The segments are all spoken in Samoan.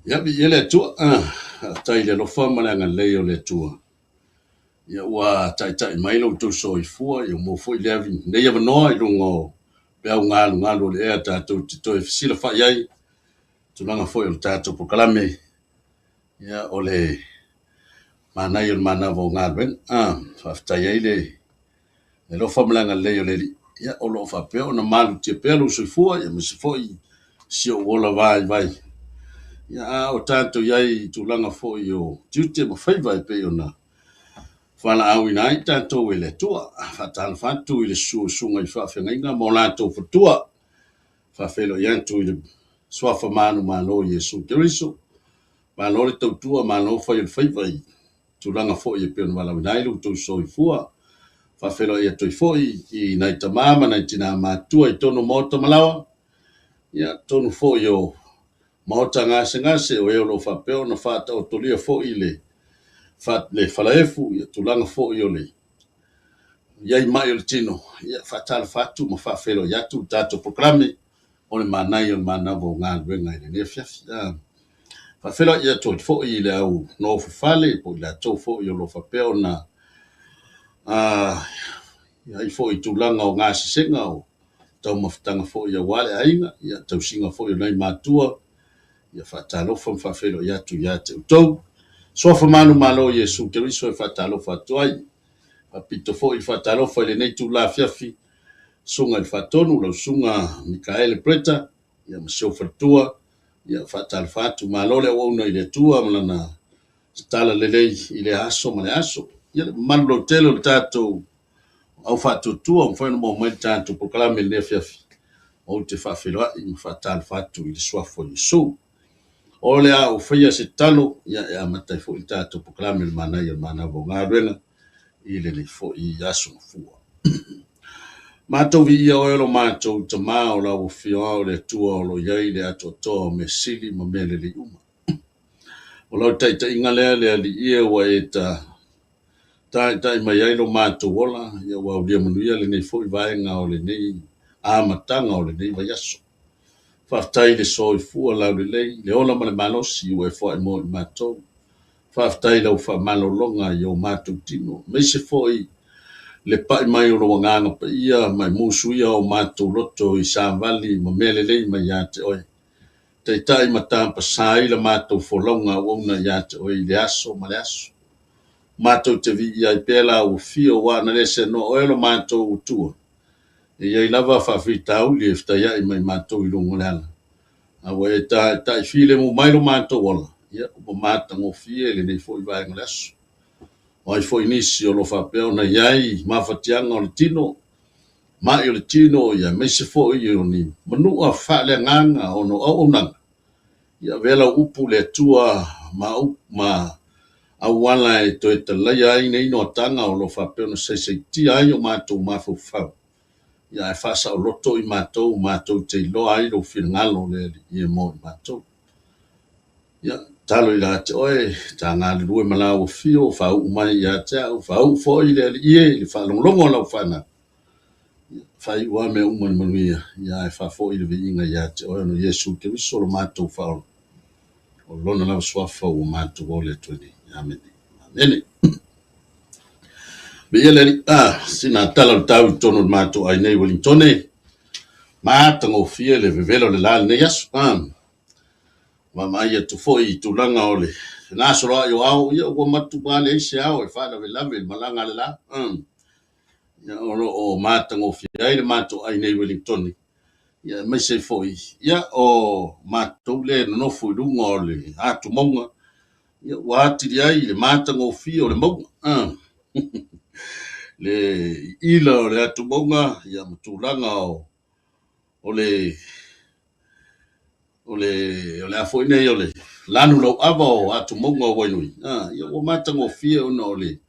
Ia, viia le Atua. Faafetai i le alofa ma le agalelei o le Atua. Ia ua taitai mai lo outou soifua, ia ua maua foi lenei avanoa i luga o peau galugalu o le ea tatou te toe fesilafai ai, tulaga foi o le tatou polokalame, ia o le manaia o le manava o galuega. Faafetai ai le alofa ma le agalelei o le Alii, ia o lo o faapea ona malutia pea lou soifua, ia aemaise foi si ou ola vaivai. Ia a o tatou i ai i tulaga foi o tiute ma faiva e pei ona valaauina ai tatou e le Atua. Faatalofa atu i le susu o susuga i faafeagaiga ma o latou faletua. Faafeiloai atu i le suafa manumalo o Iesu Keriso. Malo le tautua, malo fai o le faiva i tulaga foi e pei ona valaauina ai lo outou soifua. Faafeiloai atu ai foi i nai tama ma nai tina matutua i totonu o maota ma laoa, ia totonu foi o maota gasegase, o e o lo o faapea ona faataotolia foi le falaefu, ia tulaga foi o le i ai mai o le tino, ia faatalofa atu ma faafeiloai atu le tatou polokalame o le manaia o le manava o galuega i lenei afiafi. Faafeiloai atu ai foi i le au nofo fale po o i latou foi o lo o faapea ona i ai foi i tulaga o gasesega o taumafataga foi aua le aiga, ia tausiga foi o nai matua, ia faatalofa ma faafeiloai atu ia te outou. Suafa manumalo o Iesu Keriso e faatalofa atu ai. Faapito foi le faatalofa i lenei itula afiafi, susuga i le Faatonu, lau Susuga Mikaele Bretta, ia ma si ou faletua, ia faatalofa atu, malo le auauna i le Atua ma lana talalelei i lea aso ma le aso. Ia le mamalu lautele o le tatou au faatuatua ua mafai ona maua mai le tatou polokalame i lenei afiafi, ou te faafeiloai ma faatalofa atu i le suafa o Iesu. O le a ou faia se tatalo, ia e amata ai foi le tatou polokalame o le manaia o le manava o galuega i lenei foi aso Gafua. Matou viia oe lo matou Tama o lau Afio o le Atua o lo o i ai le atoatoa o mea sili ma mea lelei uma. O lau taitaiga lea le Alii e ua e taitai mai ai lo matou ola, ia ua aulia manuia lenei foi vaega o lenei amataga o lenei vaiaso. Faafetai i le soifua laulelei, le ola ma le malosi ua e foai mo i matou. Faafetai i lau faamalologa i o matou tino, aemaise foi le pai mai o lou Agaga Paia ma e musuia o matou loto i savali ma mea lelei mai ia te oe. Taitai ma tapasa ai la matou folauga auauna ia te oe i le aso ma le aso. Matou te viia ai pea lau afio aua ana le seanoa oe lo matou Atua. E i ai lava faafitauli e fetaiai ma i matou i luga o le ala. A ua e taitai filemu mai lo matou ola, ia ua matagofie lenei foi vaega o le aso. O ai foi nisi o lo o faapea ona i ai mafatiaga o le tino, mai o le tino, ia aemaise foi o ni manua faaleagaga ona o auaunaga, ia avea lau upu le Atua ma auala e toe talaia ai nei noataga o lo o faapea ona saisaitia ai o matou mafaufau, ia ae faasaoloto i matou, matou te iloa ai lou finagalo le Alii e mo i matou. Ia, tatalo ia te oe, ta galulue ma lau afio, faauu mai ia te au, faauu foi le Alii e i le faalogologo a lau fanau. Ia, faaiu lava mea uma i le manuia, ia ae faafoi le viiga ia te oe ona o Iesu Keriso lo matou Faaola. O lona lava suafa ua matou ole atu ai nei. Amene. Amene. Viia le Alii. Sina tala o le tau i totonu o le matou ai nei Wellingtone. Matagofie le vevela o le la lenei aso. Vaavaai atu foi i tulaga o le fegasoloai o ao, ia ua matua leai se ao e faalavelave i le malaga a le la. Ia, o lo o matagofie ai le matou ai nei Wellingtone. Ia, aemaise ai foi, ia, o matou lea e nonofo i luga o le atumauga, ia, ua atili ai le matagofie o le mauga. Le ila o le atumauga, ia, ma tulaga o le a foi nei o le lanu lauava o atumauga o Wainui, ia, ua matagofie ona o le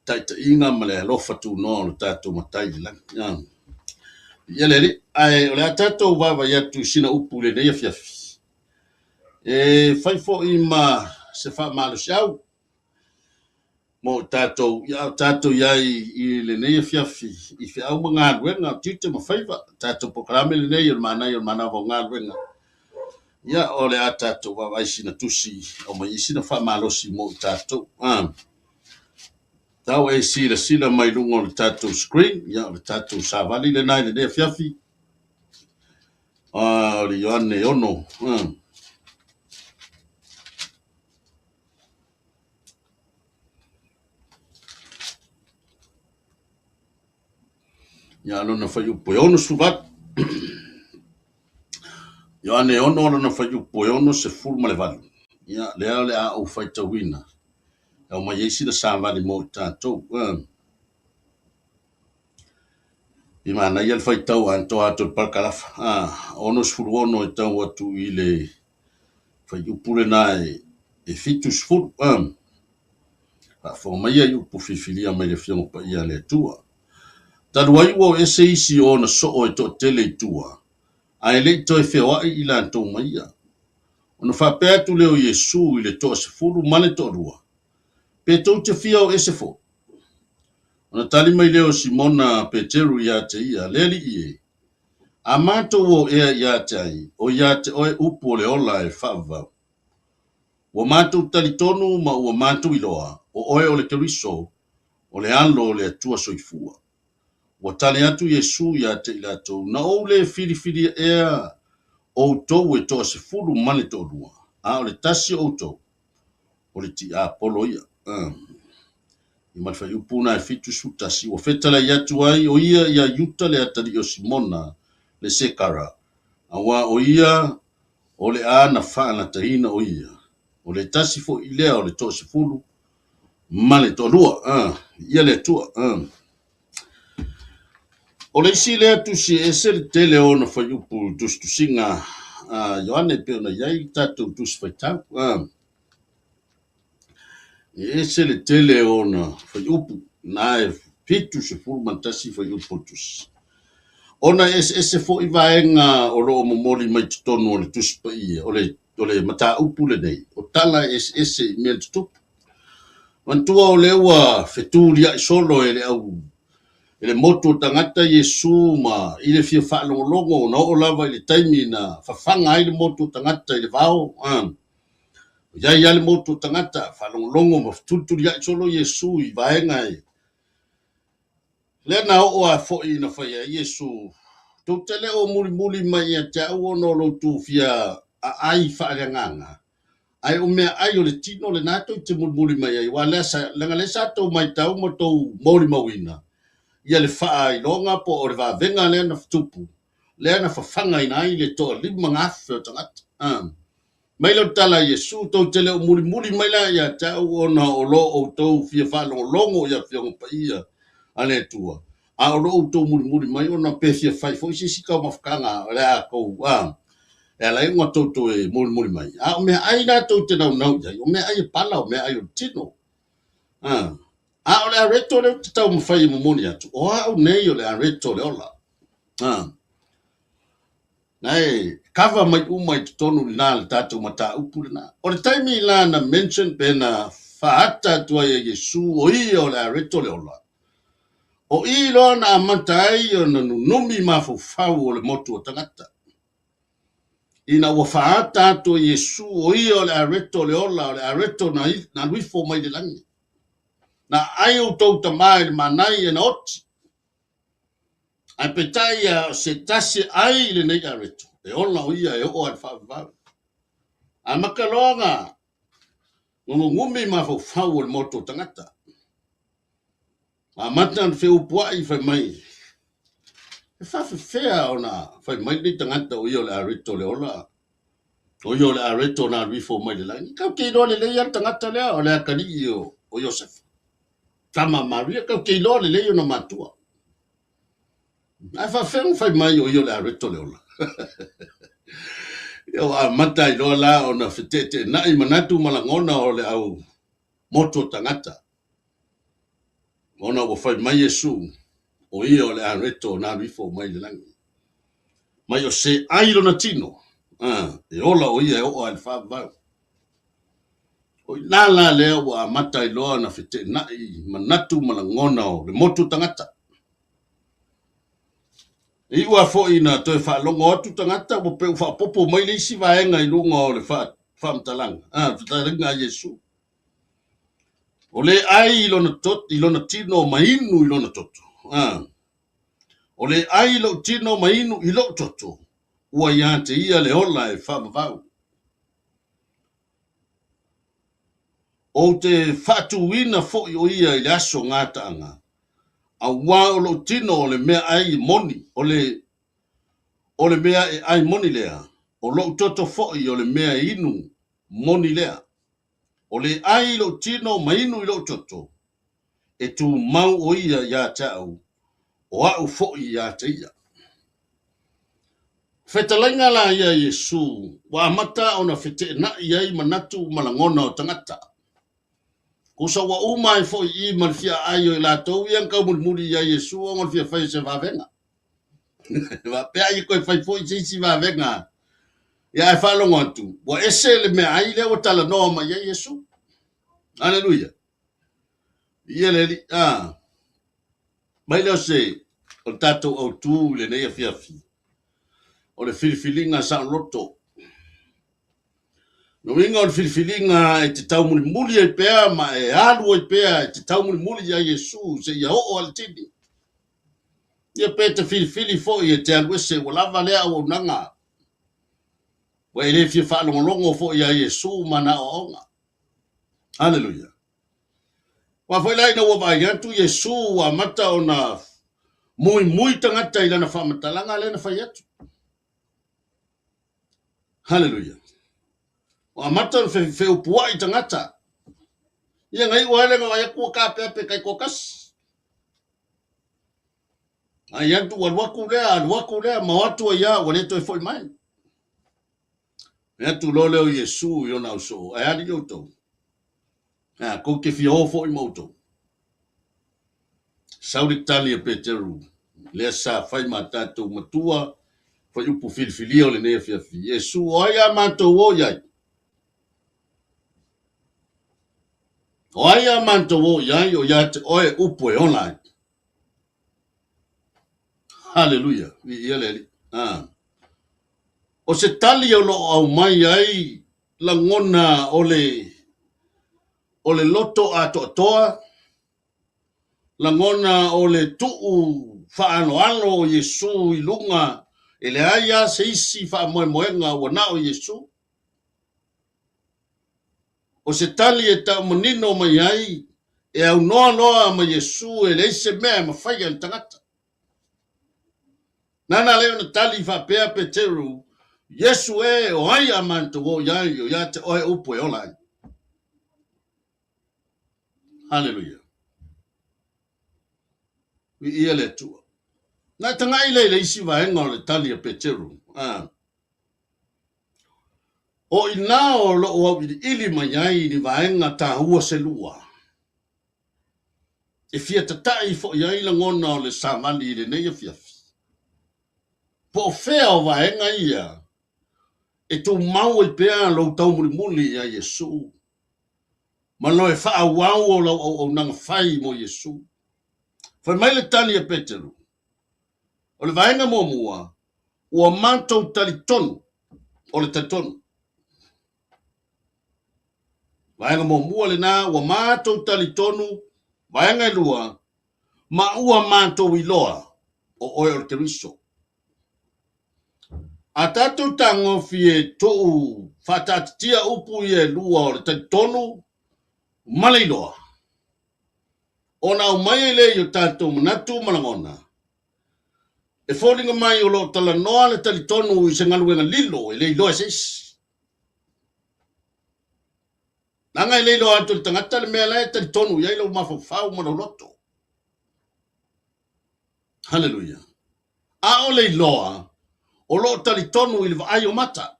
taitaiga ma le alofa tunoa o le tatou Matai i le lagi. Ia le Alii, ae o le a tatou vaavaai atu i sina upu i lenei afiafi. E fai foi ma se faamalosiau mo tatou, ia o tatou i ai i lenei afiafi i feau ma galuega, tiute ma faiva, tatou polokalame lenei o le manaia o le manava o galuega. Ia, o le a tatou vaavaai sina tusi aumai ai sina faamalosi mo i tatou. Tau e silasila mai luga o le tatou screen, ia o le tatou savali lena i lenei afiafi. O le Ioane 6. Ia, lona fuaiupu e 68. Ioane 6 lona fuaiupu e 68. Ia, lea o le a ou faitauina. E aumai ai sina savali mo i tatou. I manaia le faitau atoa atu o le parakalafa. 66 e tau atu i le fuaiupu lena e 70. Faafofoga maia i upu filifilia mai le Afioga Paia a le Atua. Talu ai ua o ese isi o ona soo e toatele i tua, ae le i toe feoai i latou ma ia. Ona faapea atu lea o Iesu i le toasefulu ma le toalua, Pe tou te fia o ese foi? Ona tali mai lea o Simona Peteru ia te ia, Le Alii e, a matou o ea ia te ai, o ia te oe upu o le ola e faavavau. Ua matou talitonu ma ua matou iloa, o oe o le Keriso, o le Alo o le Atua soifua. Ua tali atu Iesu ia te i latou, Na ou le filifilia ea outou e toasefulu ma le toalua, a o le tasi o outou, o le tiapolo ia. I ma le fuaiupu na e 71, ua fetalai atu ai o ia iā Iuta le atalii o Simona le Sekara, auā o ia o le a na faalataina o ia, o le tasi foi lea o le toasefulu ma le toalua. Viia le Atua. O le isi lea tusi e ese le tele o ona fuaiupu i tusitusiga a Ioane e pei ona i ai le tatou tusi faitau. E ese le tele o ona fuaiupu, na e 71 fuaiupu o le tusi. Ona e eseese foi vaega o lo o momoli mai totonu o le tusi paia, o le mataupu lenei, o tala e eseese i mea na tutupu. Manatua o lea ua fetuliai solo e le au e le motu o tagata Iesu ma i le fia faalogologo na oo lava i le taimi na fafaga ai le motu o tagata i le vao. O iai lava le motu o tagata faalogologo ma fetulituliai solo Iesu i vaega e lea na oo a foi ina fai ai Iesu, tou te le o mulimuli mai ia te au ona o lo outou fia aai faaleagaga, Ae o meaai o le tino lena tou te mulimuli mai ai, aua lea sa, leaga lea sa tou matau ma tou molimauina ia le faailoga po o le vavega lea na tupu, lea na fafagaina ai le toalima afe o tagata. Mai lea o le tala a Iesu, tou te le o mulimuli mai la ia te au ona o lo outou fia faalogologo i Afioga Paia a le Atua, a o lo outou mulimuli mai ona pe fia fai foi se isi taumafataga o le a tou, e ala ai ona tou toe mulimuli mai. A o meaai la tou te naunau i ai, o meaai e pala, o meaai o le tino. A o le areto lea ou te taumafai e momoli atu, o au nei o le areto o le ola. Na e kava mai uma i totonu lena le tatou mataupu lena. O le taimi la na mention pe na faaata atu ai e Iesu o ia o le areto o le ola, o i loa na amata ai ona nunumi mafaufau o le motu o tagata. Ina ua faaata atu e Iesu o ia o le areto o le ola, o le areto na alu ifo mai le lagi. Na aai outou tama i le manai e na oti. Ae peitai ia se tasi e ai i lenei areto, e ola o ia e oo lava i le faavavau. Amata loa na nunumi mafaufau o le motu o tagata. Amata ona feupuai fai mai, E faafefea ona fai mai lenei tagata o ia o le areto o le ola, o ia o le areto na alu ifo mai le lagi? Tatou te iloa lelei lava le tagata lea, o le atalii o Iosefa, tama a Maria, tatou te iloa lelei ona matua. Ae faafefea ona fai mai o ia o le areto o le ola? Ia ua amata ai loa la ona feteeteenai manatu ma lagona o le au motu o tagata. Ona ua fai mai Iesu, o ia o le areto na alu ifo mai le lagi. Mai o se ai lona tino, e ola o ia e oo lava i le faavavau. O i ina la lea ua amata ai loa ona feteenai manatu ma lagona o le motu o tagata. E iu lava foi ina toe faalogo atu tagata ua pei ua faaopoopo mai le isi vaega i luga o le faamatalaga, a, fetalaiga a Iesu. O le ai i lona, i lona tino ma inu i lona toto. A, o le ai i lou tino ma inu i lou toto, ua ia te ia le ola e faavavau. Ou te faatuina foi o ia i le aso gataaga, auā o lou tino o le meaai moni, o le, o le mea e ai moni lea, o lou toto foi o le mea e inu moni lea. O le ai i lou tino ma inu i lou toto, e tumau o ia ia te au, o au foi ia te ia. Fetalaiga la ia a Iesu ua amata ona feteenai ai manatu ma lagona o tagata. Tusa ua uma ai foi i i ma le fia aai o i latou ia na taumulimuli ia Iesu ona o le fia fai o se vavega. Faapea ai e toe fai foi se isi vavega. Ia ae faalogo atu, ua ese le meaai lea ua talanoa mai ai Iesu. Aleluia. Ia le Alii, a. Mai lea o se o le tatou autu i lenei afiafi, o le filifiliga saoloto. Le uiga o le filifiliga e te taumulimuli ai pea ma e alu ai pea e te taumulimuli ia Iesu seia oo lava i le tini. Ia pe te filifili foi e te alu ese ua lava lea auaunaga, ua e le fia faalogologo foi ia Iesu ma ana aoaoga. Aleluia. Aua foi la ina ua vaai atu Iesu ua amata ona muimui tagata i lana faamatalaga lea na fai atu. Haleluia. Ua amata ona feupuai tagata. Ia na iu lava lea na vaai atu ua taapeape taitoatasi. Ai atu ua alu atu lea, alu atu lea, ma o atu ai lava ua le toe foi mai. Fai atu loa lea o Iesu i lona ausoo, Ae alii outou? A, kou te fia o foi ma outou? Sau le tali a Peteru, lea sa fai ma tatou matua, fuaiupu filifilia o lenei afiafi, Iesu, o ai a matou o i ai? O ai a matou o i ai, o ia te oe upu e ola ai. Haleluia, viia le Alii. Ah. O se tali o lo o aumai ai lagona o le o le loto atoatoa, lagona o le tuu faaaloalo o Iesu i luga, e leai lava se isi faamoemoega ua na o Iesu. O se tali e tau manino mai ai, e aunoa loa ma Iesu e leai se mea e mafaia e le tagata. Nana lea ona tali faapea Peteru, Iesu e, o ai a matou o i ai, o ia te oe upu e ola ai. Haleluia. Viia le Atua. Na e tagai lea i le isi vaega o le tali a Peteru. Ah. O i nā o loo auiliili mai ai ni vaega tāua se lua. E fia tataʻi foi ai lagona o le savali i lenei afiafi. Po o fea o vaega ia e tumau ai pea lou taumulimuli iā Iesu ma loe faaauau o lau auaunaga fai mo Iesu. Fai mai le tali a Peteru, O le vaega muamua, ua matou talitonu, o le talitonu. Vaega muamua lena, ua matou talitonu, vaega e lua, ma ua matou iloa, o oe o le Keriso. A tatou tagofi e tuu faataatitia upu ia e lua o le talitonu ma le iloa, ona aumai ai lea i o tatou manatu ma lagona, e foliga mai o lo o talanoa le talitonu i se galuega lilo e le iloa e se isi. Leaga e le iloa atu e le tagata le mea la e talitonu i ai lou mafaufau ma lou loto. Haleluia. A o le iloa, o lo o talitonu i le vaai o mata.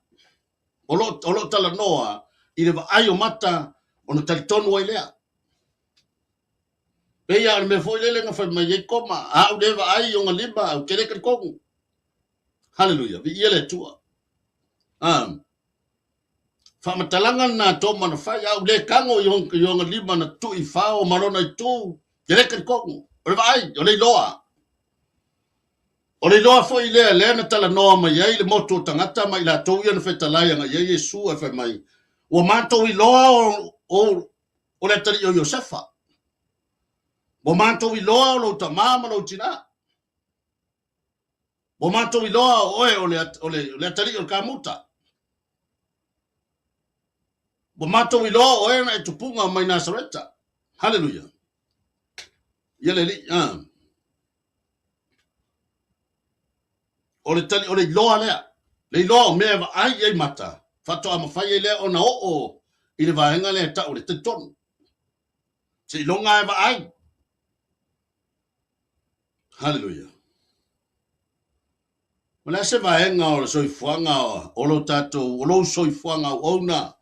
O lo, o lo o talanoa i le vaai o mata ona talitonu ai lea. Pei lava o le mea foi lele na fai mai ai Toma, a ou le vaai i ona lima, ou te le talitonu. Haleluia, viia le Atua. Ah, faamatalaga lena a Toma na fai, a ou le tago i ona lima na tutui i fao ma lona itu, te le talitonu. O le vaai, o le iloa. O le iloa foi lea lea na talanoa mai ai le motu o tagata ma i latou ia na fetalai agai i ai Iesu ae fai mai, Ua matou iloa o, o, o le atalii o Iosefa. Ua matou iloa o lou tama ma lou tinā. Ua matou iloa o oe o le, o le, o le atalii o le kamuta. Ua matou iloa o oe na e tupuga mai Nasareta. Haleluia. Ia le alii, ah. O le tali, o le iloa lea, le iloa o mea e vaai i ai mata, faatoa mafai ai lea ona oo i le vaega lea e tau o le talitonu. Seiloga e vaai. Haleluia. O le a se vaega o le soifuaga o lo tatou, o lou soifuaga auauna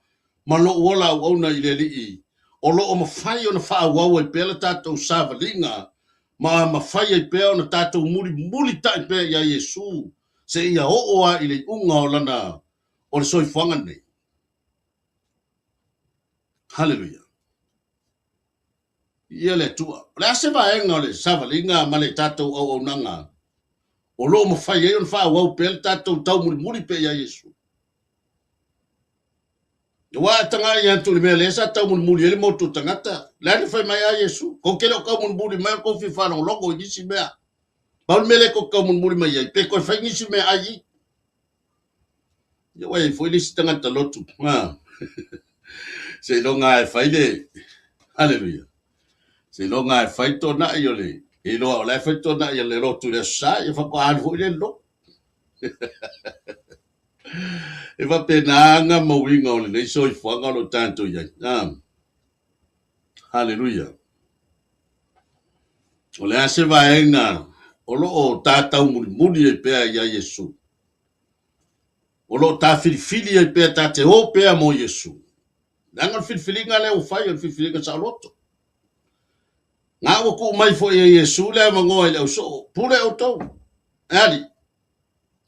ma lou ola auauna i le Alii, o lo o mafai ona faaauau ai pea le tatou savaliga ma mafai ai pea ona tatou mulimulitai pea iā Iesu seia oo lava i le iuga o lana, o le soifuaga lenei. Haleluia. Viia le Atua. O le a se vaega o le savaliga ma le tatou auaunaga o lo o mafai ai ona faaauau pea le tatou taumulimuli pea iā Iesu? Aua a tagai atu i le mea lea sa taumulimuli ai le motu o tagata, le a na fai mai a Iesu? Kou te le o taumulimuli mai o le tou fia faalogologo i nisi mea. Pau le mea lea tou te taumulimuli mai ai, pe toe fai nisi mea ai i. Ia ua i ai foi le isi tagata lotu, ha. Seiloga e fai le Haleluia. Seiloga e fai tonai o le iloa o la e fai tonai o le lotu i le Aso Sa, ia faatoa alu foi lea i le lotu. E faapena aga ma uiga o lenei soifuaga o lo o tatou i ai. Ha. Haleluia. O le a se vaega o lo o ta taumulimuli ai pea iā Iesu? O lo o ta filifili ai pea ta te o pea mo Iesu? Leaga o le filifiliga lea ua fai o le filifiliga saoloto. Nga ua tuu mai foi e Iesu le avanoa i le ausoo, pule outou, e alii,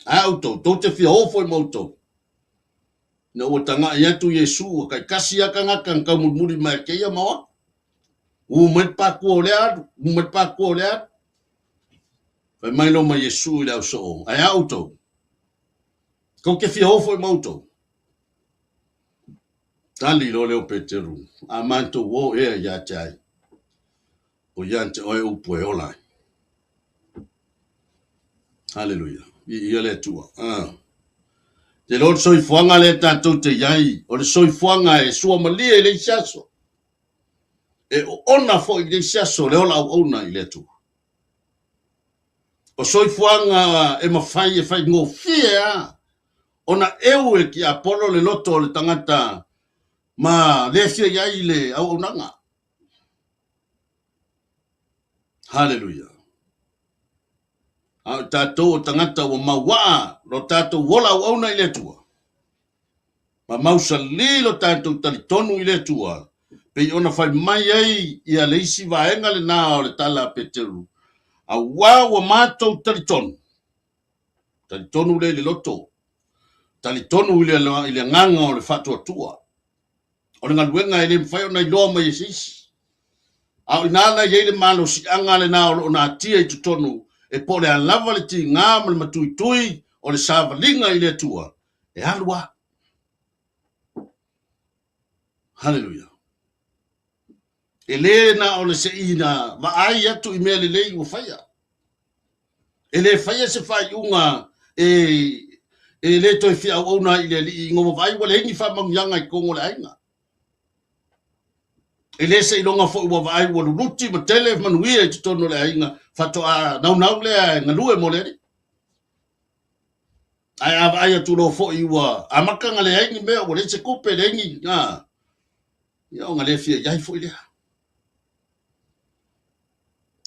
a outou, tou te fia o foi ma outou. Ina ua tagai atu Iesu, ua taitasi lava tagata na taumulimuli mai a keia ma o atu. Ū mai le pākua o lea alu, ū mai le pākua o lea alu. Fai mai loa ma Iesu i le ausoo, Ae a outou? Tou te fia o foi ma outou? Tali loa lea o Peteru, A matou o ea ia te ai, o ia te oe upu e ola ai. Haleluia. Viia le Atua. Ah. Te iloa le soifuaga lea tatou te i ai, o le soifuaga e suamalie i le isi aso. E oona foi i le isi aso le ola auauna i le Atua. O soifuaga e mafai e faigofie lava ona eu e le tiapolo le loto o le tagata ma le fia i ai le auaunaga. Haleluia. A o tatou o tagata ua mauaa lo tatou ola auauna i le Atua, ma mausali lo tatou talitonu i le Atua, pei ona fai mai ai ia le isi vaega lena o le tala a Peteru, auā ua matou talitonu, talitonu lea i le loto, talitonu i le, i le agaga o le faatuatua, O le galuega e le mafai ona iloa mai e se isi. A o ina na i ai le malosiaga lena o lo o natia i totonu e po o le a lava le tiga ma le matuitui o le savaliga i le Atua, e alu lava. Haleluia. E le na o le seina vaai atu i mea lelei ua faia. E le faia se faaiuga e, e le toe fia auauna ai i le Alii ina ua vaai ua leai ni faamanuiaga i totonu o le aiga. E le seiloga foi ua vaai ua luluti ma tele manuia i totonu o le aiga faatoa naunau lea e galue mo le Alii. Ae a vaai atu loa foi ua amata ona leai ni mea, ua leai se tupe, leai ni, a, ia ona le fia i ai foi lea.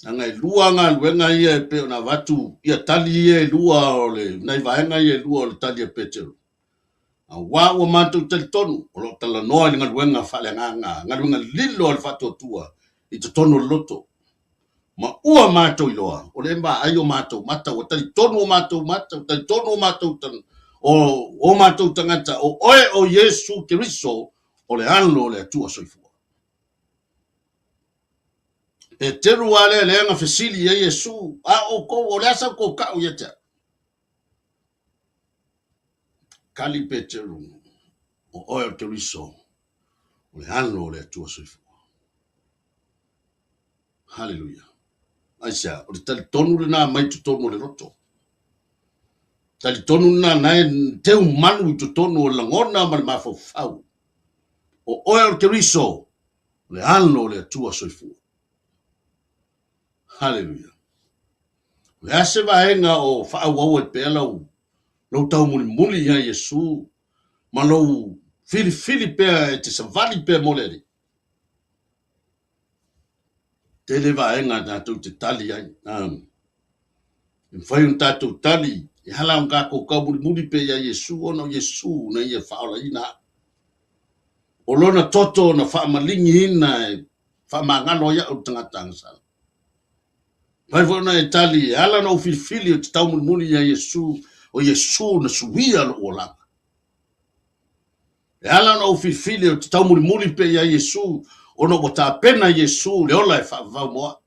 Leaga e lua galuega ia e pei ona avatu ia tali ia e lua o le nai vaega ia e lua o le tali a Peteru. Auā ua matou talitonu o lo o talanoa i le galuega faaleagaga, galuega lilo a le faatuatua i totonu o le loto. Ma ua matou iloa, o lea e vaai o matou mata, ua talitonu o matou mata, ua talitonu o matou, o, o matou tagata, o oe o Iesu Keriso, o le Alo o le Atua soifua. Peteru a lea lea na fesili i ai Iesu, a outou, o le a sa outou ta'u ia te a'u? Tali Peteru, o oe o le Keriso, o le Alo o le Atua soifua. Haleluia. Aisea? O le talitonu lena mai totonu o le loto. Talitonu lena na e teu malu i totonu o le lagona ma le mafaufau. O oe o le Keriso, o le Alo o le Atua soifua. Haleluia. O le a se vaega o faaauau ai pea lau, lou taumulimuli ia Iesu ma lou filifili pea e te savali pea mo le Alii? Tele vaega tatou te tali ai. E mafai ona tatou tali e ala ona tatou taumulimuli pea ia Iesu ona o Iesu na ia faaolaina a'u. O lona toto na faamaligiina e faamagalo ai a'u le tagata agasala. Mafai foi ona e tali e ala ona ou filifili ou te taumulimuli ia Iesu, o Iesu na suia lo'u olaga. E ala ona ou filifili ou te taumulimuli pea ia Iesu, ona ua tapena Iesu le ola e faavavau mo a'u.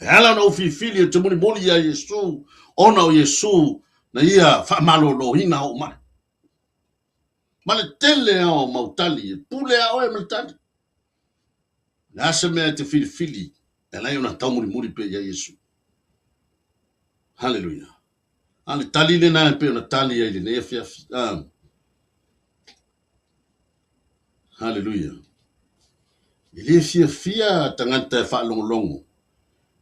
E ala ona ou filifili ou te mulimuli ia Iesu, ona o Iesu na ia faamaloloina o'u ma'i. Ma le tele a o mau tali, e pule a oe ma le tali. O le a se mea e te filifili e ala ai ona taumulimuli pea ia Iesu? Haleluia. A le tali lena e pei ona tali ai i lenei afiafi. Ah. Haleluia. E le fiafia tagata e faalogologo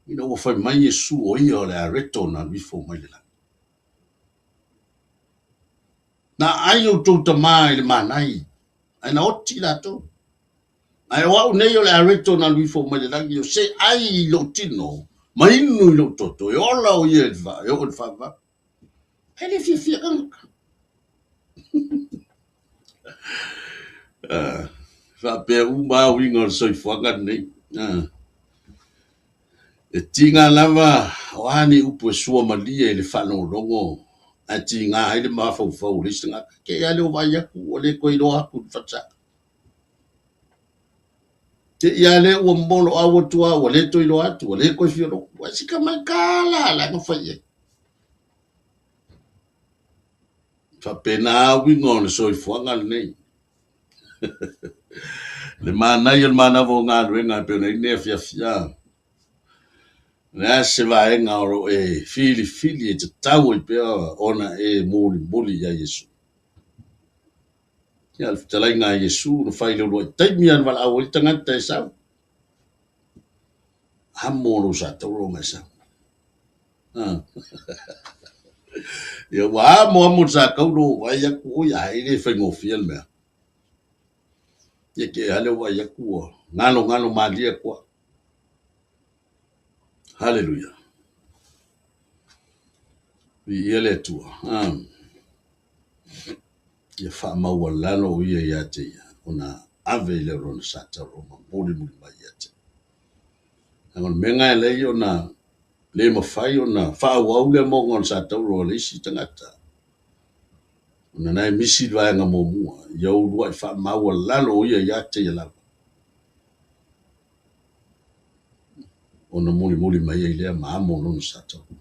ina ua fai mai Iesu o ia o le areto na alu ifo mai le lagi. Na ai outou tama i le manai, ae na oti i latou. Ae o au nei o le areto na alu ifo mai le lagi, o se ai i lou tino, ma inu i lou toto, e ola o ia e oo i le faavavau. Ae le fiafia tagata. Uh, faapea uma a uiga o le soifuaga lenei. Uh. E tiga lava o a ni upu e suamalie i le faalogologo ae tiga ai le mafaufau o le isi tagata. Te i a lea ua vaai atu ua le toe iloa atu i le falesa. Te i a lea ua moloau atu a ua le toe iloa atu ua le toe fia lotu. Ae si tamai tala la na fai ai. Faapena a uiga o le soifuaga lenei. Le manaia o le manava o galuega e pei ona i ai lenei afiafi. O le a se vaega o lo o e filifili e tatau ai pea ona e mulimuli ia Iesu? Ia, le fetalaiga a Iesu na fai i le uluai taimi lava na valaau ai le tagata e sau. Amo lou satauro ma e sau. Ia ua amo amo le satauro vaai atu oi ae le faigofie le mea. Ia te ale vaai atu ua galo galo malie atu au. Haleluia. Viia le Atua. Ia faamaualalo o ia ia te ia, ona ave ai lea o lona satauro ma mulimuli mai ia te ia. Leaga o le mea lena e alai ona le mafai ona faaauau le amoga o le satauro a le isi tagata, ona na e misi le vaega muamua, ia uluai faamaualalo o ia ia te ia lava, ona mulimuli mai ai lea ma amo lona satauro.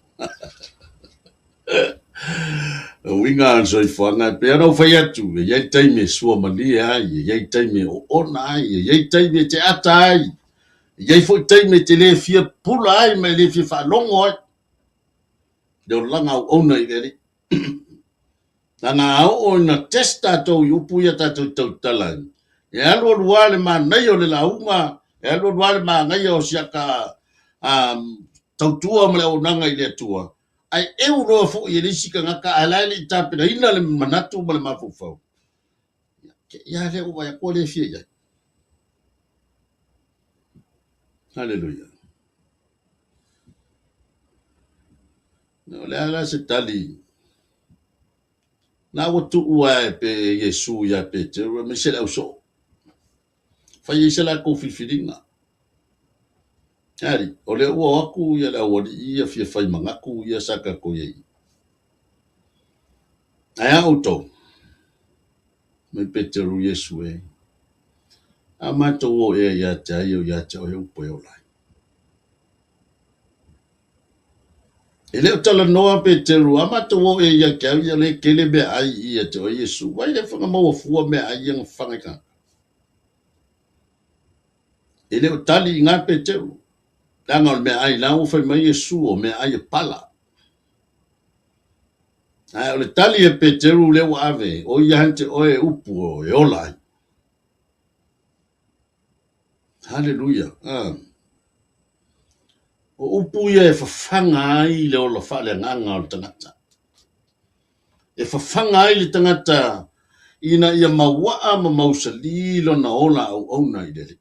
O uiga o le soifuaga, e pei ona ou fai atu, e i ai taimi e suamalie ai, e i ai taimi e oona ai, e i ai taimi e te ata ai, e i ai foi taimi e te le fia pula ai ma e le fia faalogo ai le olaga auauna i le Alii. Leaga a oo ina test tatou i upu ia tatou te tautala ai, e alualu lava le manaia o le lauga, e alualu lava le manaia o siaka tautua ma le auaunaga i le Atua, ae eu loa foi e le isi tagata ae la e le i tapenaina le manatu ma le mafaufau, ia lea ua vaai atu ua le fia i ai. Haleluia. O le a la se tali? Na ua tuu lava e pe Iesu ia Peteru aemaise le ausoo. Fai ai se latou filifiliga. Ealii, o lea ua o atu ia le aualii ia fia fai manatu ia sa tatou i ai. Ae a outou? Mai Peteru, Iesu e. A matou o ea ia te ai o ia te oe upu e ola ai. E le o talanoa Peteru, a matou o ea ia te au ia le tele meaai i ia te oe Iesu, vai le faga maua fua meaai ia na fafaga i tagata. E le o tali i ina Peteru, leaga o le meaai la ua fai mai Iesu o meaai e pala. Ae o le tali a Peteru lea ua ave, o ia te oe upu e ola ai. Haleluia. Ah. O upu ia e fafaga ai le ola faaleagaga o le tagata. E fafaga ai le tagata ina ia mauaa ma mausali lona ola auauna i le Alii.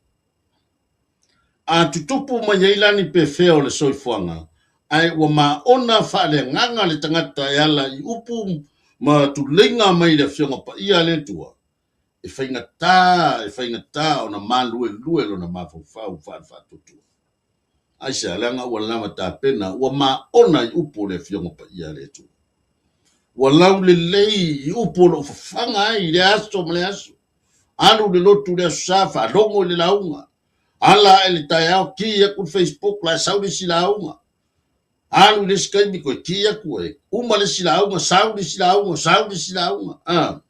A tutupu mai ai la ni pefea o le soifuaga, ae ua maona faaleagaga le tagata e ala i upu ma tuleiga mai le Afioga Paia a le Atua, e faigata, e faigata ona maluelue lona mafaufau faale-faatuatua. Aisea? Leaga ua lava tapena, ua maona i upu o le Afioga Paia a le Atua. Ua laulelei i upu o lo o fafaga ai i lea aso ma lea aso. Alu i le lotu i le Aso Sa, faalogo i le lauga. Ala ae i le taeao, ki atu le Facebook, la e sau le isi lauga. Alu i le isi taimi, toe ki atu e uma le isi lauga, sau le isi lauga, sau le isi lauga. Ah.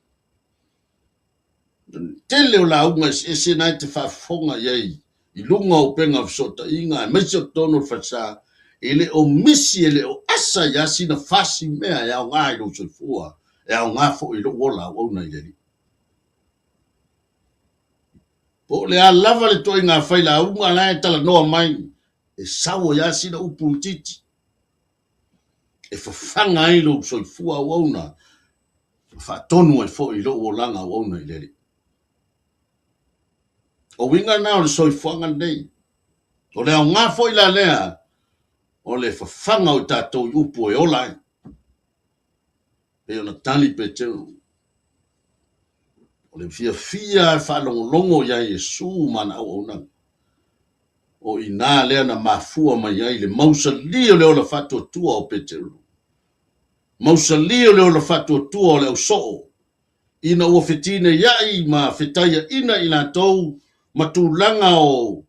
Tele o lauga eseese na e te faafofoga i ai i luga o upega o fesootaiga aemaise o totonu o le falesa, e le o misi, e le o asa ai lava sina fasi mea e aoga i lou soifua, e aoga foi i lou ola auauna i le Alii. Po o le a lava le ituaiga failauga la e talanoa mai, e sau ai lava sina upu itiiti e fafaga ai lou soifua auauna ma faatonu ai foi lou olaga auauna i le Alii. O uiga na o le soifuaga lenei. O le aoga foi la lea o le fafaga o i tatou i upu e ola ai. Pei ona tali Peteru, o le fiafia e faalogologo iā Iesu ma ana auaunaga. O i ina lea na mafua mai ai le mausali o le ola faatuatua o Peteru. Mausali o le ola faatuatua o le ausoo, ina ua fetineiaʻi ma fetaiaʻina i latou ma tulaga o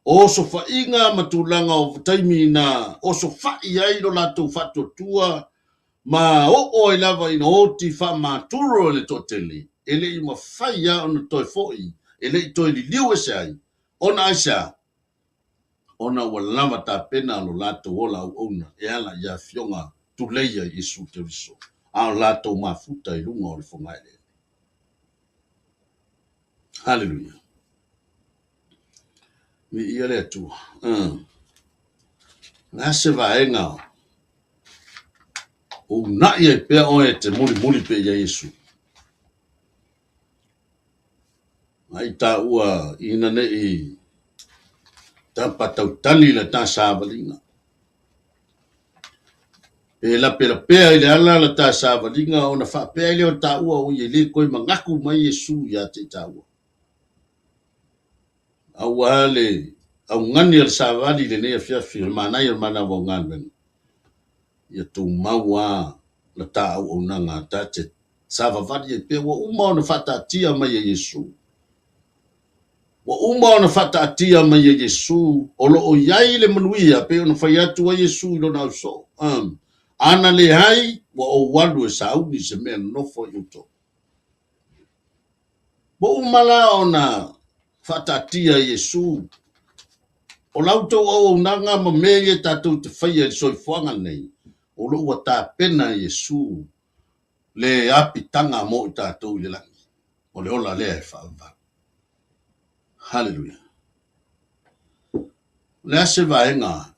osofaiga ma tulaga o taimi na osofaʻi ai lo latou faatuatua ma oo ai lava ina oti faamaturo e le toatele, e le i mafai lava ona toe foi, e le i toe liliu ese ai, ona aisea? Ona ua lava tapena lo latou ola auauna e ala i afioga tuleia i Iesu Keriso, a o latou mafuta i luga o le fogaeleele. Haleluia. Viia le Atua. O le a se vaega o uunai ai pea oe e te mulimuli pea iā Iesu? Ai taua ina ne i tapa tautali la ta savaliga. Pe lapelapea i le ala la ta savaliga ona faapea ai lea o taua oi e le toe manatu mai Iesu ia te i taua. Aua le augani a le savali i lenei afiafi o le manaia o le manava o galuega, ia tumau a la ta auaunaga ta te savavali ai pea. Ua uma ona faataatia mai e Iesu. Ua uma ona faataatia mai e Iesu o lo o i ai le manuia pei ona fai atu ai Iesu i lona ausoo. Um, ana leai, ua ou alu e sauni se mea nonofo ai outou. Ua uma la ona faataatia e Iesu o la outou auaunaga ma mea ia tatou te faia i le soifuaga lenei, o lo o ua tapena e Iesu le apitaga mo i tatou i le lagi, o le ola lea e faavavau. Haleluia! O le a se vaega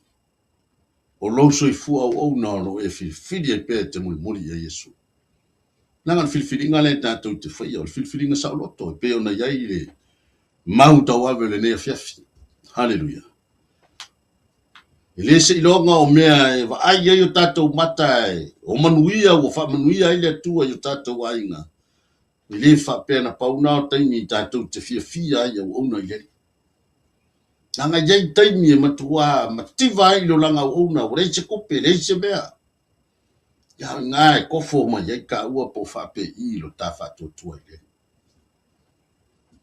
o lou soifua auauna o lo o e filifili ai pea e te mulimuli ia Iesu? Leaga o le filifiliga lea tatou te faia, o le filifiliga saoloto e pei ona i ai le mau tauave o lenei afiafi. Haleluia! E le seiloga o mea e vaai ai o tatou mata e o manuia ua faamanuia ai le Atua i o tatou aiga. E le faapea na pau na o taimi tatou te fiafia ai auauna i le Alii. Leaga e i ai taimi e matua mativa ai le olaga auauna, ua leai se tupe, leai se mea. Ia o i ina e kofo mai ai taua po o faapei lo ta faatuatua i le Alii.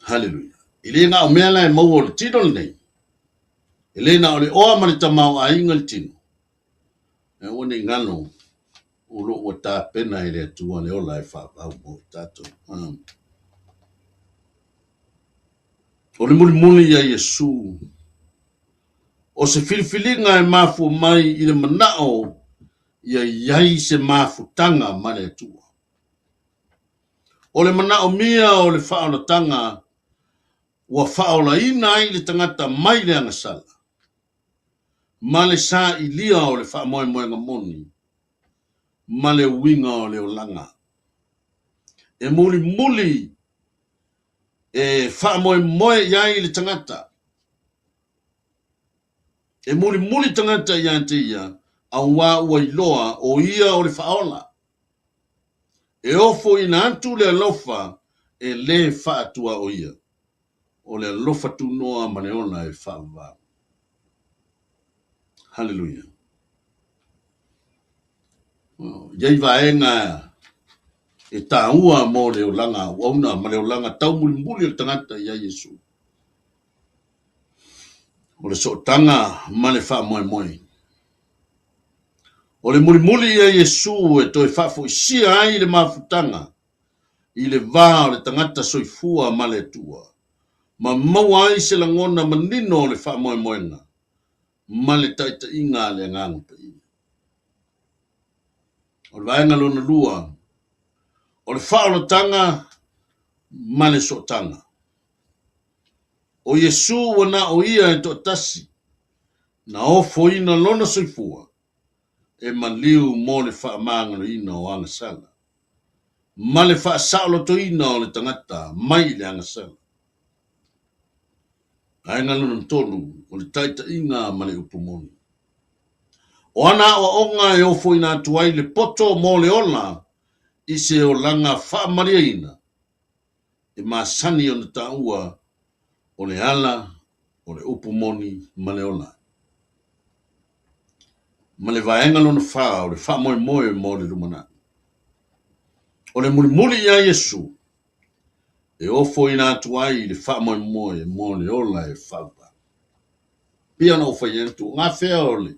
Haleluia. E le na o mea la e maua o le tino lenei, e le na o le oa ma le tamaoaiga le tino, ae aua ne i galo o lo o ua tapena e le Atua le ola e faavau mo i tatou. O le mulimuli ia Iesu, o se filifiliga e mafua mai i le manao ia i ai se mafutaga ma le Atua. O le manaomia o le faaolataga ua faaolaina ai le tagata mai le agasala ma le sailia o le faamoemoega moni ma le uiga o le olaga. E mulimuli e faamoemoe i ai le tagata. E mulimuli tagata ia te ia, auā ua iloa o ia o le faaola. E ofoina atu le alofa e lē faatuaoia, o le alofa tunoa ma le ola e faavavau. Haleluia. I ai vaega e taua mo le olaga auauna ma le olaga taumulimuli o le tagata ia Iesu. O le sootaga ma le faamoemoe. O le mulimuli ia Iesu e toe faafoisia ai le mafutaga i le va o le tagata soifua ma le Atua, ma maua ai se lagona manino o le faamoemoega ma le taitaiga a le Agaga Paia. O le vaega lona lua, o le faaolataga ma le sootaga. O Iesu ua na o ia e toatasi na ofoina lona soifua e maliu mo le faamagaloina o agasala ma le faasaolotoina o le tagata mai le agasala. Vaega lona tolu, o le taitaiga ma le upu moni. O ana aoaoga e ofoina atu ai le poto mo le ola i se olaga faamalieina e masani ona taua o le ala, o le upu moni ma le ola. Ma le vaega lona fa, o le faamoemoe mo le lumanai. O le mulimuli ia Iesu e ofoina atu ai le faamoemoe mo le ola e faavavau. Pei ona ou fai atu, o gafea o le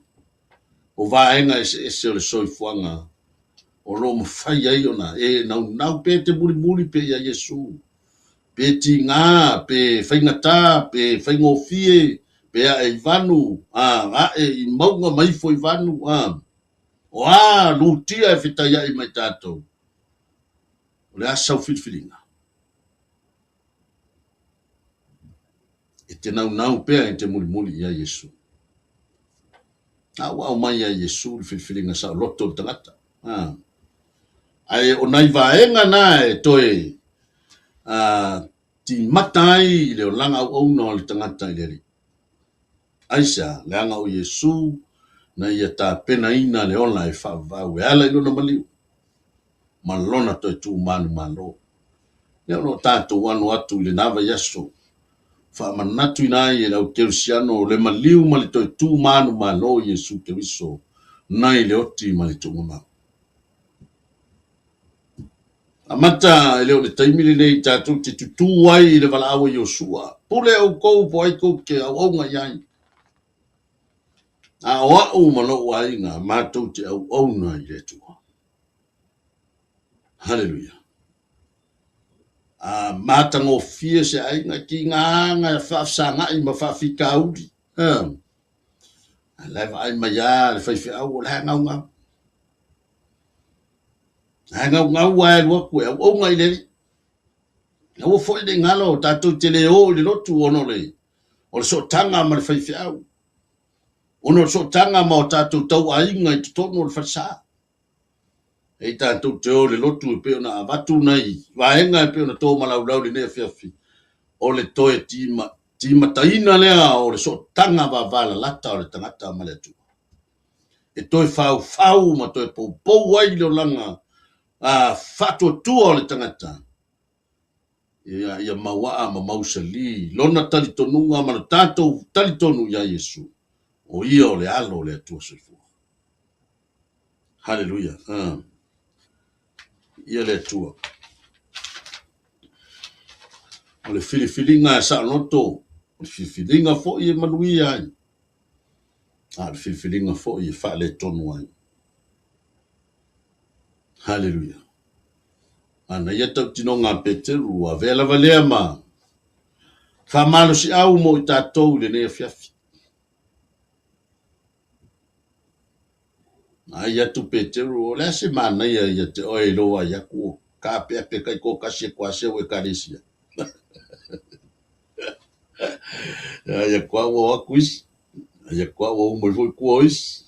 o vaega eseese o le soifuaga o lo o mafai ai ona e naunau pe te mulimuli pea ia Iesu, pe tiga, pe faigata, pe faigofie, pe ae i vanu, a, ae i mauga ma ifo i vanu, a, o a lutia e fetaiai ma i tatou, o le a sau filifiliga? E te naunau pea e te mulimuli ia Iesu. A ua aumai ia Iesu le filifiliga saoloto o le tagata. A. Ae o nai vaega na e toe a, timata ai le olaga auauna o le tagata i le Alii. Aisea? Leaga o Iesu na ia tapenaina le ola e faavavau e ala i lona maliu ma lona toe tu manumalo. Lea o lo o tatou alo atu i lena vaiaso, faamanatuina ai e le au kerisiano le maliu ma le toe tu manumalo o Iesu Keriso nai le oti ma le tuugamau. Amata e le o le taimi lenei tatou te tutū ai i le valaau a Iosua, Pule outou po o ai tou te auauna i ai. A o au ma lou aiga matou te auauna i le Atua. Haleluia. A matagofie se aiga ki ngā anga faafesagai ma faafitauli. A la e vaai mai lava le faifeau o la e gaugau. La e gaugau lava e alu atu e auauna i le Alii. Aua foi ne i galo tatou te le o i le lotu ona o le o le sootaga ma le faifeau, ona o le sootaga ma o tatou tauaiga i totonu o le falesa. E tatou te o i le lotu e pei ona avatu nai vaega e pei ona tomalaulau i lenei afiafi, o le toe tima, timataina lea o le sootaga vavalalata o le tagata ma le Atua. E toe faufau ma toe poupou ai le olaga a faatuatua o le tagata ia, ia mauaa ma mausali lona talitonuga ma lo tatou talitonu iā Iesu, o ia o le Alo o le Atua soifua. Haleluia. Ia le Atua. O le filifiliga e saoloto, o le filifiliga foi e manuia ai, a o le filifiliga foi e faaletonu ai. Haleluia. Manaia tautinoga a Peteru, ua avea lava lea ma faamalosiau mo i tatou i lenei afiafi. Ai atu Peteru, o le a se manaia ia te oe i lou vaai atu ua taapeape taitoatasi atu lava si au ekalesia. Ai atu lava ua o atu isi, ai atu lava ua uma ifo i tua o isi.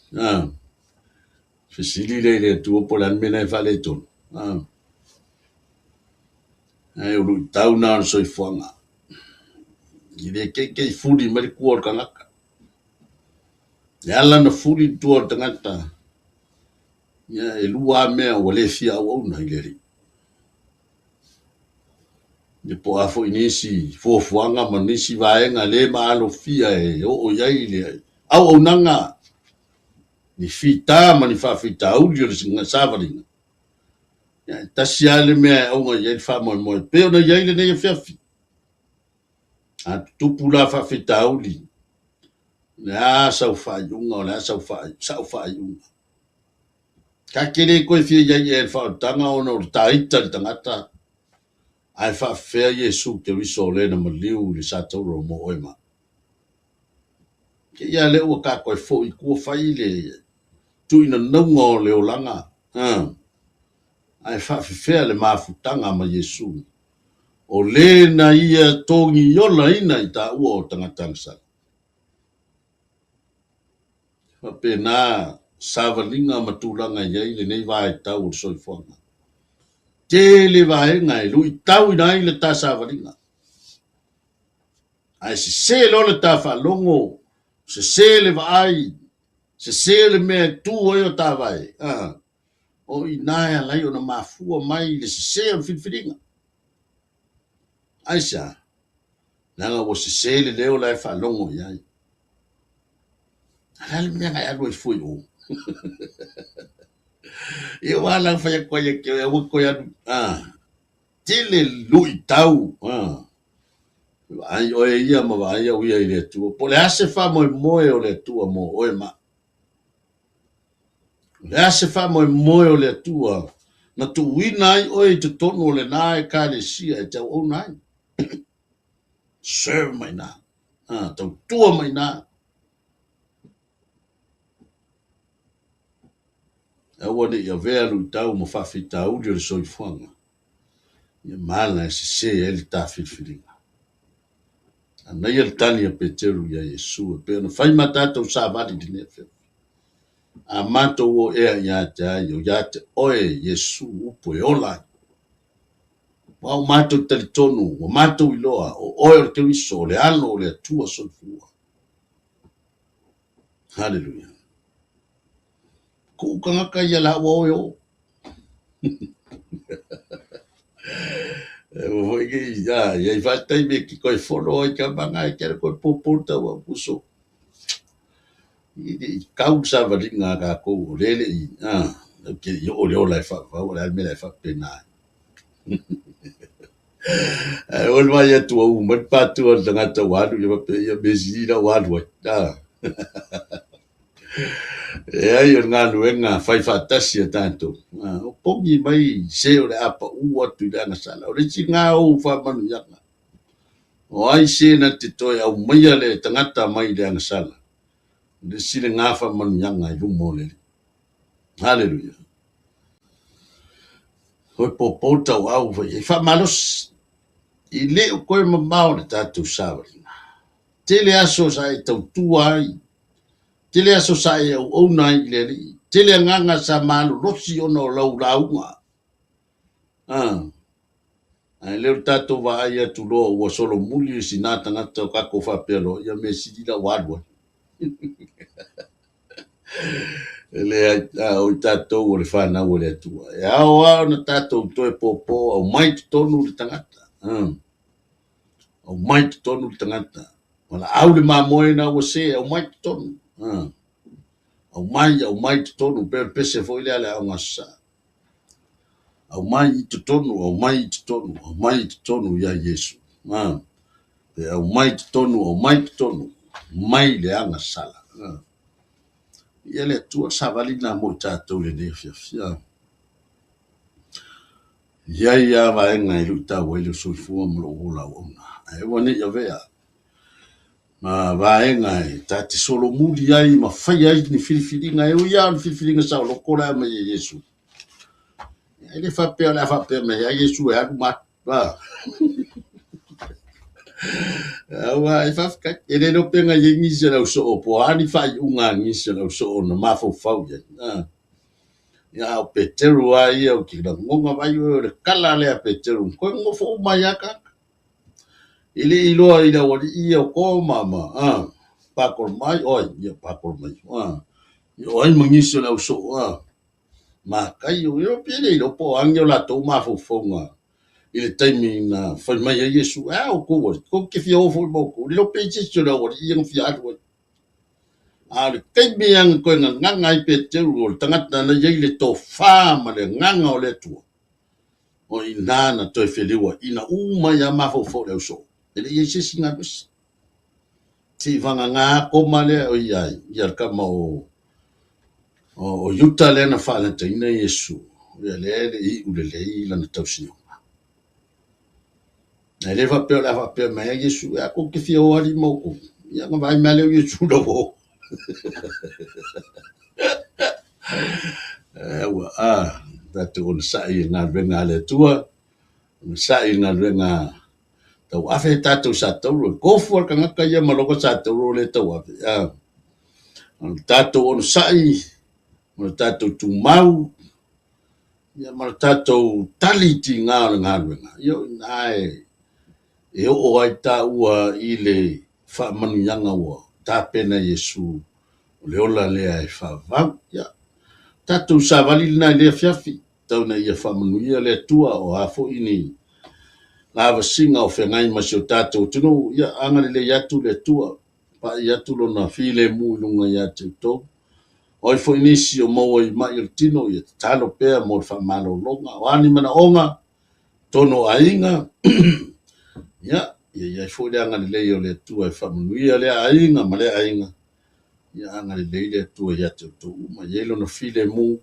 Fesili lea i le Atua po o le a le mea lena e faaletonu. Ae o luitau na o le soifuaga. E le te i te i fuli mai le tua o le tagata. E ala ona fuli le tua o le tagata, ia e lua lava mea ua le fia auauna i le Alii. Ia po o a foi nisi fuafuaga ma nisi vaega le maalofia e oo i ai le auaunaga, ni fita ma ni faafitauli o le savaliga, ia e tasi lava le mea e auga i ai le faamoemoe, pei ona i ai lenei afiafi. A tutupu la faafitauli, o le a sau faaiuga, o le a sau faaiuga. Ta te le toe fia i ai ea i le faaolataga ona o le ta ita i le tagata, ae faafefea Iesu Keriso o le na maliu i le satauro mo oe ma au. Te i a lea ua ta toe foi i tua fai le tuuinanauga o le olaga, ae faafefea le mafutaga ma Iesu o le na ia togiolaina i taua o tagata agasala. E faapena savaliga ma tulaga e i ai lenei vaitau o le soifuaga. Tele vaega e luitauina ai le ta savaliga. Ae sese loa le ta faalogo, sese le vaai, sese le mea e tu ai o ta vae, o i ina e ala ai ona mafua mai le sese o le filifiliga. Aisea? Leaga ua sese le leo la e faalogo i ai. A le a le mea na e alu ai fua i o? Ia ua ala fai atu ai ia te oe, aua toe alu. Ah, tele luitau. Ah. Vaai oe ia ma vaai au ia i le Atua. Po o le a se faamoemoe o le Atua mo oe ma au. O le a se faamoemoe o le Atua na tuuina ai oe i totonu o lena ekalesia e te auauna ai. Serve mai ina. Ah, tautua mai ina. Aua ne i avea luitau ma faafitauli o le soifuaga, ia ma ala e sese ai le ta filifiliga. Anaia le tali a Peteru iā Iesu e pei ona fai ma tatou savali i lenei afiafi. A matou o ea ia te ai, o ia te oe Iesu upu e ola ai. Ua o matou talitonu, ua matou iloa, o oe o le Keriso, o le Alo o le Atua soifua. Haleluia. Kuʻu tagata ia la ua oe o. E ua foi nei, a, i ai faataimi e ki koe fono ai ka manga e kere koe pōpō tau au kuso. I le i kau le savaliga a kākou o lele i, a, au ke i o le ola e whaavau, o le a le mea la e faapena ai. Ae ua le vaai atu ua ū mai le pātua o le tagata ua alu ia faapea, ia mea sili la ua alu ai. A. Leai, o le galuega fai faatasi a tatou. O pogi mai se o le a paʻu atu i le agasala. O le isi lena o ou faamanuiaga. O ai se na te toe aumaia le tagata mai le agasala. O le isi lena faamanuiaga i luma o le Alii. Haleluia. Hoe pōpō tauau fai ai. Faamalosi. I le o toe mamao le tatou savaliga. Tele aso sa e tautua ai, tele aso sa e auauna ai i le Alii, tele agaga sa malolosi ona o lau lauga. A, ae le o le tatou vaai atu loa ua solomuli le sina tagata o tatou faapea loa, ia mea sili la ua alu ai. E leai, a o i tatou o le fanau a le Atua. E ao lava ona tatou toe pōpō aumai totonu le tagata. Aumai totonu le tagata. Valaau le mamoe na ua se, aumai totonu. Aumai, aumai totonu, pei o le pese foi lea a le Aoga Aso Sa. Aumai i totonu, aumai i totonu, aumai i totonu ia Iesu. A, pe aumai i totonu, aumai i totonu, mai le agasala. A, ia le Atua, savali lena mo i tatou i lenei afiafi. A, i ai lava vaega e luitau ai lou soifua ma lou ola auauna, ae aua ne i avea ma vaega e ta te solomuli ai ma faia ai ni filifiliga e ui lava o le filifiliga saoloto le a aumai e Iesu. E le faapea o le a faapea mai ai Iesu e alu ma alu. Aua e faafetai, e le iloa pe na i ai nisi o le au soo po o a ni faaiuga a nisi o le au soo na mafaufau i ai. Ia a o Peteru lava ia ou te lagona vai oe o le tala lea a Peteru, toe nonofo uma ai lava tagata. E le i iloa i le aualii ia o Toma ma Patolomai, o ai? Ia Patolomai. Ia o ai ma nisi o le au soo, Mataio, ia pe le iloa po o a ni o latou mafaufauga i le taimi na fai mai ai Iesu, e a outou ai, tou te fia o foi ma outou, le iloa pe i ai se isi o le aualii ia na fia alu ai. A o le taimi lava na toe gagana ai Peteru, o le tagata na i ai le tofa ma le agaga o le Atua, o i ina na toe feliuaina uma ai lava mafaufau o le ausoo, e le i i ai se isi na alu ese. Seivagana Toma lea, o ia ai, ia le tama o o Iuta lea na faalataina Iesu, ia lea e le i iu lelei lana tausinioga. Ae le faapea o le a faapea mai ai Iesu, e a tou te fia o alii ma outou? Ia ona vaai mai lea o Iesu lau o. Ua a, tatou onosai i le galuega a le Atua, onosai i le galuega tauave tatou sa tauro. E tofu lava le tagata ia ma lona sa tauro lea e tauave. A, o le tatou onosai, o le tatou tumau, ia ma le tatou tali i tiga o le galuega, ia o i ina e oo ai taua i le faamanuiaga ua tapena e Iesu, o le ola lea e faavavau. Ia, tatou savali lena i lea afiafi. Tau ina ia faamanuia le Atua, o a foi ni lavasiga o feagai ma si o tatou atunuu, ia agalelei atu le Atua, pai atu Lona filemu i luga ia te outou. O ai foi nisi o maua i mai o le tino, ia tatalo pea mo le faamalologa. O a ni manaoga, totonu o aiga, ia, ia i ai foi le agalelei o le Atua e faamanuia lea aiga ma lea aiga. Ia agalelei le Atua ia te outou uma, ia i ai Lona filemu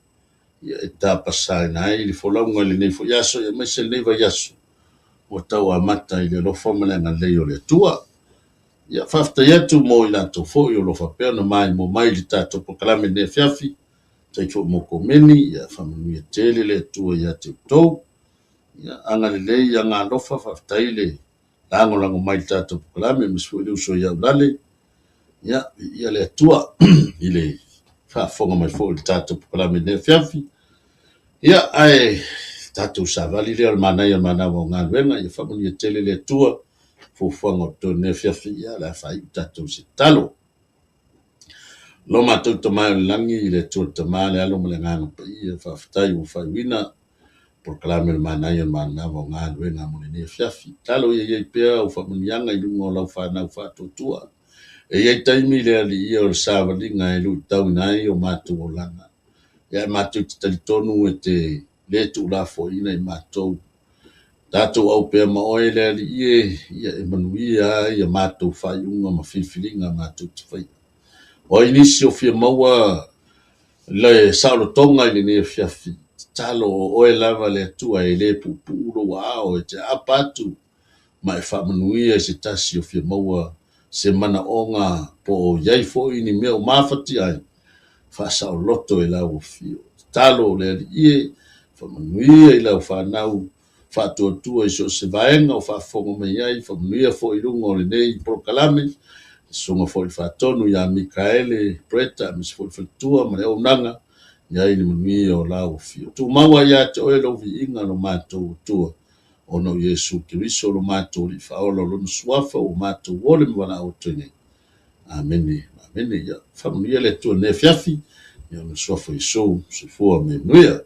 ia e tapasaina ai le folauga i lenei foi aso aemaise lenei vaiaso ua tau amata i le alofa ma le agalelei o le Atua. Ia faafetai atu mo i latou foi o lo o faapea ona maimoa mai i le tatou polokalame i lenei afiafi, faafetai foi mo komeni, ia faamanuia tele le Atua ia te outou. Ia agalelei, agalofa, faafetai le lagolago mai i le tatou polokalame, aemaise foi le uso ia Ulale. Ia, viia le Atua i le faafofoga mai foi i le tatou polokalame i lenei afiafi. Ia, ae tatou savali lea o le manaia o le manava o galuega, ia faamanuia tele le Atua fuafuaga o totonu i lenei afiafi, ia o le a faaiu tatou i se tatalo. Lo matou Tama i le lagi, i le Atua le Tama, le Alo ma le Agaga Paia, faafetai ua faaiuina polokalame o le manaia o le manava o galuega mo lenei afiafi. Tatalo ia i ai pea au faamanuiaga i luga o lau fanau faatuatua. E i ai taimi le Alii ia o le savaliga e luitauina ai o matou olaga. Ia ae matou te talitonu e te le tuulafoaiina i matou. Tatou au pea ma oe le Alii e, ia e manuia ai a matou faaiuga ma filifiliga matou te faia. O ai nisi o fia maua le saolotoga i lenei afiafi, tatalo o oe lava le Atua e le puupuu lou aao e te aapa atu ma e faamanuia i se tasi o fia maua se manaoga po o i ai foi ni mea o mafatia ai, faasaoloto e lau afio. Tatalo le Alii e, faamanuia i lau fanau faatuatua i so o se vaega o faafofoga mai ai, faamanuia foi i luga o lenei polokalame, le Susuga foi i le Faatonu ia Mikaele Bretta aemaise foi le faletua ma le auaunaga, i ai le manuia o lau afio. Tumau ai ia te oe lou viiga lo matou Atua, ona o Iesu Keriso lo matou Alii Faaola o Lona Suafa ua matou ole ma valaau atu ai nei. Amene, amene. Ia faamanuia le Atua i lenei afiafi, i Ona Suafa o Iesu. Soifua ma ia manuia.